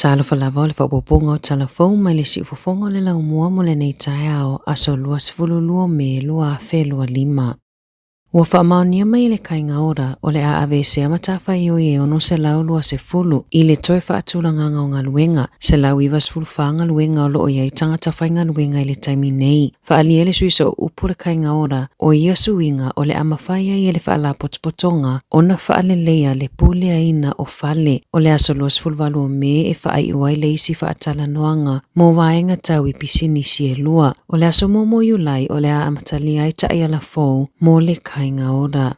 Talofa lava o le faaopoopoga o tala fou mai le siufofoga o le laumua mo lenei taeao, aso 22 Me 2025. Ua faamaonia mai e le Kaiga Ora o le a aveesea matafaioi e 620 i le toe faatulagaga o galuega, 194 galuega o lo o i ai tagata faigaluega i le taimi nei. Faaalia e le sui sooupu o le Kaiga Ora o ia suiga o le a mafai ai e le Faalapotopotoga ona faaleleia le puleaina o fale. O le aso 28 o Me e faaiu ai le isi faatalanoaga mo vaega tau i pisinisi e lua. O le aso muamua o Iulai o le a amatalia ai taiala fou mo le Kaiga Ora.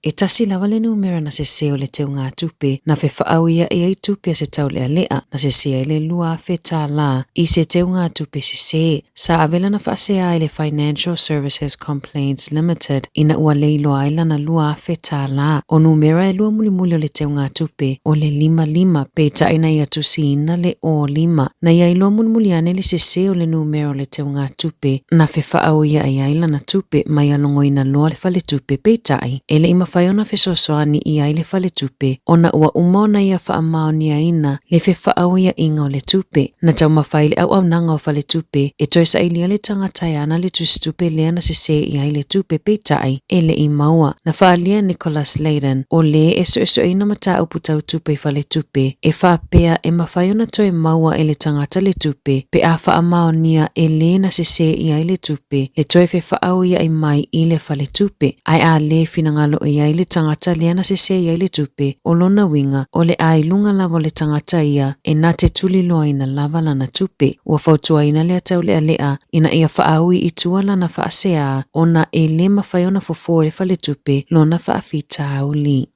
E tasi lava le numera na sese o le teugatupe na fefaaoiaʻi ai tupe a se taulealea na sese ai le $2,000 i se teugatupe sese. Sa ave lana faasea i le Financial Services Complaints Limited ina ua le iloa ai lana $2,000. O numera e lua mulimuli o le teugatupe o le 55, peitai na ia tusiina le o lima. Na ia iloa mulimuli ane le sese o le numera o le teugatupe na fefaaoiaʻi ai lana tupe ma ia logoina loa le faletupe, peitai, e le i mafai ona fesoasoani i ai le faletupe ona ua uma ona ia faamaoniaina le fefaaoiaʻiga o le tupe. Na taumafai le auaunaga o faletupe e toe sailia le tagata e ana le tusitupe lea na sese i ai le tupe, peitai, e le i maua. Na faaalia e Nicholas Leyden, o lē e suesueina mataupu tau tupe i faletupe, e faapea e mafai ona toe maua e le tagata le tupe pe a faamaonia e lē na sese i ai le tupe le toe fefaaoiaʻi mai i le faletupe. Ae a lē finagalo i ai le tagata lea na sese i ai le tupe, o lona uiga, o le a i luga lava o le tagata ia e na te tuliloaina lava lana tupe. Ua fautuaina lea taulealea ina ia faaui i tua lana faaseā ona e lē mafai ona fofo e le faletupe lona faafitauli.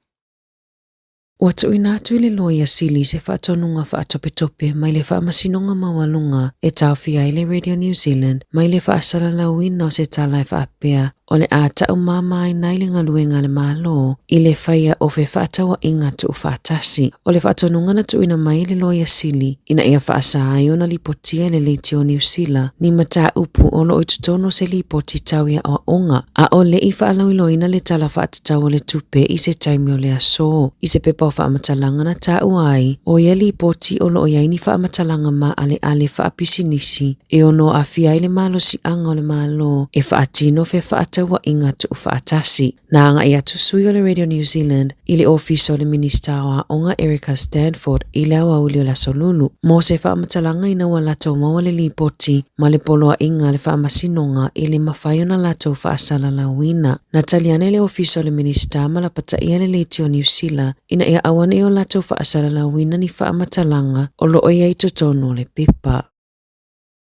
Ua tuuina atu i le Loia Sili se faatonuga faatopetope mai le Faamasinoga Maualuga e taofia ai le Radio New Zealand mai le faasalalauina o se tala e faapea o le a taumāmāina ai le galuega a le Malo i le faia o fefaatauaiga tuufaatasi. O le faatonuga na tuuina mai e le Loia Sili ina ia faasa ai ona lipotia e le Leitio Niu Sila ni mataupu o lo o i totonu o se lipoti tau i aoaoga, a o le i faalauiloaina le Tala Faatatau o le Tupe i se taimi o le aso. I se pepa o faamatalaga na taua ai, o ia lipoti o lo o i ai ni faamatalaga maaleale faapisinisi e ono aafia ai le malosiaga o le Malo e faatino fefaatauaiga tuufaatasi. Na agai atu sui o le Radio New Zealand i le ofisa o le Minisita o Aoga Erica Stanford i le aoauli o le Aso Lulu mo se faamatalaga ina ua latou maua le lipoti ma le poloaiga a le Faamasinoga e le mafai ona latou faasalalauina. Na tali ane le ofisa o le Minisita ma lapataia le Leitio Niu Sila ina ia aua ne i o latou faasalalauina ni faamatalaga o lo o i ai i totonu o le pepa.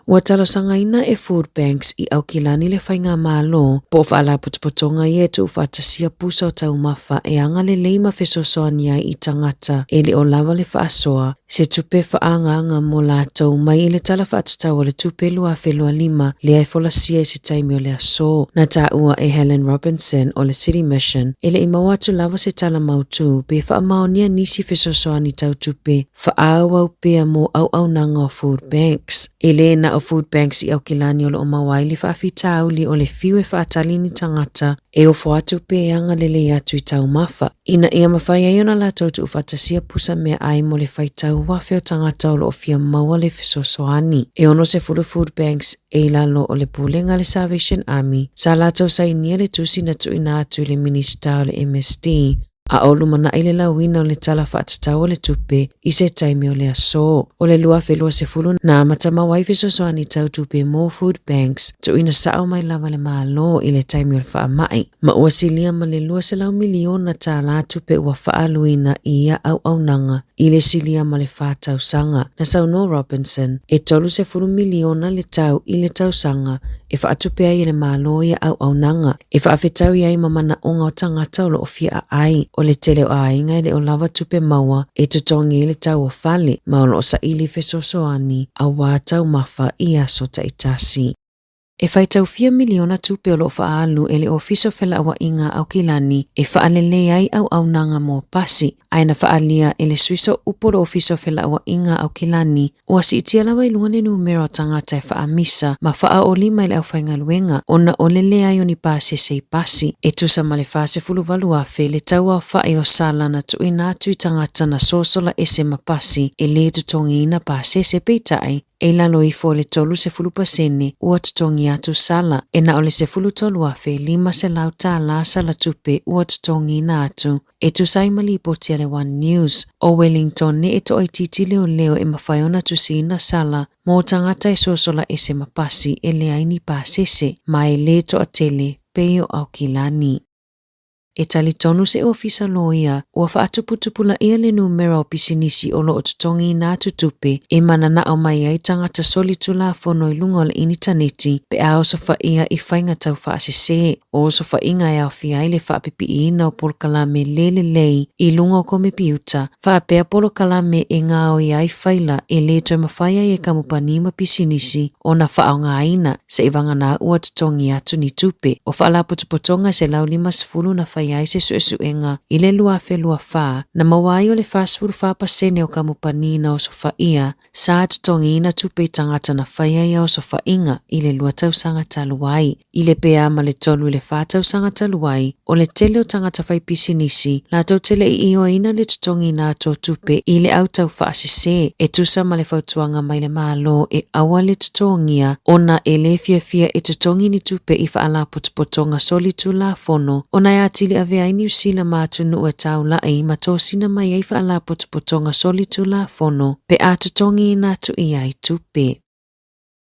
Ua talosagaina e Food Banks i Aukilani le Faigamalo po o Faalapotopotoga ia e tuufaatasia pusa o taumafa e agalelei ma fesoasoani ai i tagata e le o lava le faasoa se tupe faaagaaga mo latou mai i le Tala Faatatau o le Tupe 2025 lea e folasia i se taimi o le aso. Na taua e Helen Robinson o le City Mission e le i maua atu lava se tala mautū pe faamaonia nisi fesoasoani tau tupe faaauau pea mo auaunaga o food banks. E le na o food banks i Aukilani o lo o maua ai le faafitauli o le fiu e faatali ni tagata e ofo atu pe e agalelei atu i taumafa, ina ia mafai ai ona latou tuufaatasia pusa meaai mo le faitau afe o tagata o lo o fia maua le fesoasoani. E 60 food banks e i lalo o le pulega a le Salvation Army sa latou sainia le tusi na tuuina atu i le Minisita o le MSD a o lumanai le lauina o le Tala Faatatau o le Tupe i se taimi o le aso. O le 2020 na amata mau ai fesoasoani tau tupe mo food banks tuuina sao mai lava le Malo i le taimi o le faamai, ma ua silia ma le $200 miliona tālā tupe ua faaaluina i ia auaunaga i le silia ma le fa tausaga. Na saunoa Robinson, e $30 miliona le tau i le tausaga e faatupe ai e le Malo ia auaunaga, e faafetaui ai ma manaoga o tagata o lo o fia aai. O le tele o aiga e le o lava tupe maua e totogi ai le tau o fale, ma o lo o saili fesoasoani aua taumafa i aso taitasi. E faitau fia miliona tupe o lo o faaalu e le Ofisa o Felauaiga a Aukilani e faalelei ai auaunaga mo pasi, ae na faaalia e le Sui Sooupu o le Ofisa o Felauaiga a Aukilani ua siitia lava i luga le numera o tagata e faamisa ma faaolima i le aufaigaluega ona o le leai o ni pasese i pasi. E tusa ma le 48,000 le tauaofai o sala na tuuina atu i tagata na sosola ese ma pasi e le totogiina pasese, peitai e i lalo ifo o le 30% ua totogi atu sala, e na o le $13,500 tala sala tupe ua totogiina atu e tusa ai ma lipoti a le One News. O Wellington e toaitiiti leoleo e mafai ona tusiina sala mo tagata e sosola ese ma pasi e leai ni pasese, ma e le toatele pei o Aukilani. E talitonu se ofisa loia ua faatuputupulaia le numera o pisinisi o lo o totogiina atu tupe e mananao mai ai tagata solitulafono i luga o le initaneti pe a osofaia i faiga taufaasese. O osofaiga e aofia ai le faapipiiina o polokalame le lelei i luga o komepiuta, faapea polokalame e gaoia ai faila e le toe mafai ai e kamupani ma pisinisi ona faaaogaina seivagana ua totogi atu ni tupe. O faalapotopotoga 150 na faia ai se suesuega i le 2024 na maua ai o le 44% o kamupani na osofaia sa totogiina tupe i tagata na faia ia osofaiga i le 2 tausaga talu ai. I le pea ma le 3 i le 4 tausaga talu ai, o le tele o tagata fai pisinisi latou te le i ioeina le totogiina atu o tupe i le au taufaasese e tusa ma le fautuaga mai le Malo e aua le totogia ona e le fiafia e totogi ni tupe i faalapotopotoga solitulafono ona e atili avea ai Niu Sila ma atunuu e taulai ma tosina mai ai faalapotopotoga solitulafono pe a totogiina atu i ai tupe.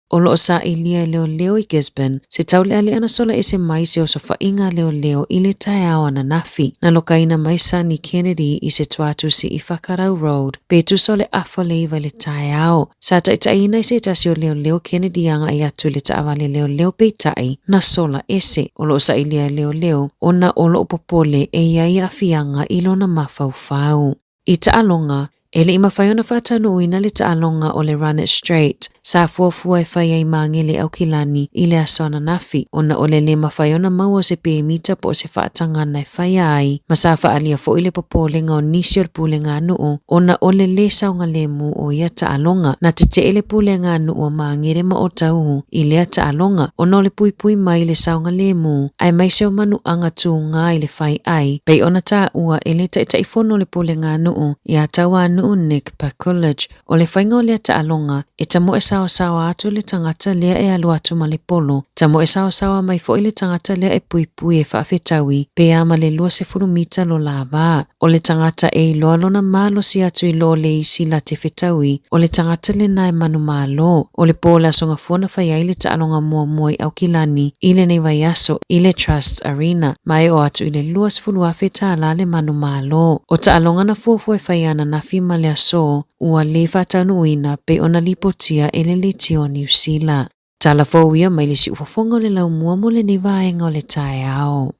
O lo o sailia e leoleo i Gisborne se taulealea na sola ese mai se osofaiga a leoleo i le taeao ananafi. Na lokaina mai Sonny Kennedy i se tuatusi i Whakarau Road pe tusa o le afa o le 9 i le taeao. Sa taitaiina i se tasi o leoleo Kennedy agai atu i le taavale leoleo peitai na sola ese. O lo o sailia e leoleo ona o lo o popole e i ai aafiaga i lona mafaufau. I taaloga, e le i mafai ona faataunuuina le taaloga o le Run It Straight sa fuafua e fai ai Magele Aukilani i le aso ananafi ona o le le mafai ona maua o se pemita po o se faatagana e faia ai, ma sa faaalia foi le popolega o nisi o le pulega a nuu ona o le le saogalemu o ia taaloga. Na tetee le pulega a nuu o Magele ma Otahuhu i lea taaloga ona o le puipui mai i le saogalemu aemaise o manuaga tuga i le fai ai, pei ona taua e le Taitaifono o le Pulega a Nuu ia Tauanuu Nick Pakulich, o le faiga o lea taaloga e tamoe saosaoa atu le tagata lea e alu atu ma le polo, tamoe saosaoa mai foi le tagata lea e puipui e faafetaui pe a ma le 20 mita lo lava. O le tagata e iloa lona malosi atu i lo le isi late fetaui, o le tagata lena e manumalo. O le po o le Aso Gafua na fai ai le taaloga muamua i Aukilani i lenei vaiaso i le Trusts Arena, ma e oo atu i le $20,000 tala le manumalo. O taaloga na fuafua e fai ananafi ma le aso ua le faataunuuina pei ona lipotia e le Leitio o Niu Sila. Tala fou ia mai le siufofoga o le laumua mo lenei vaega o le taeao.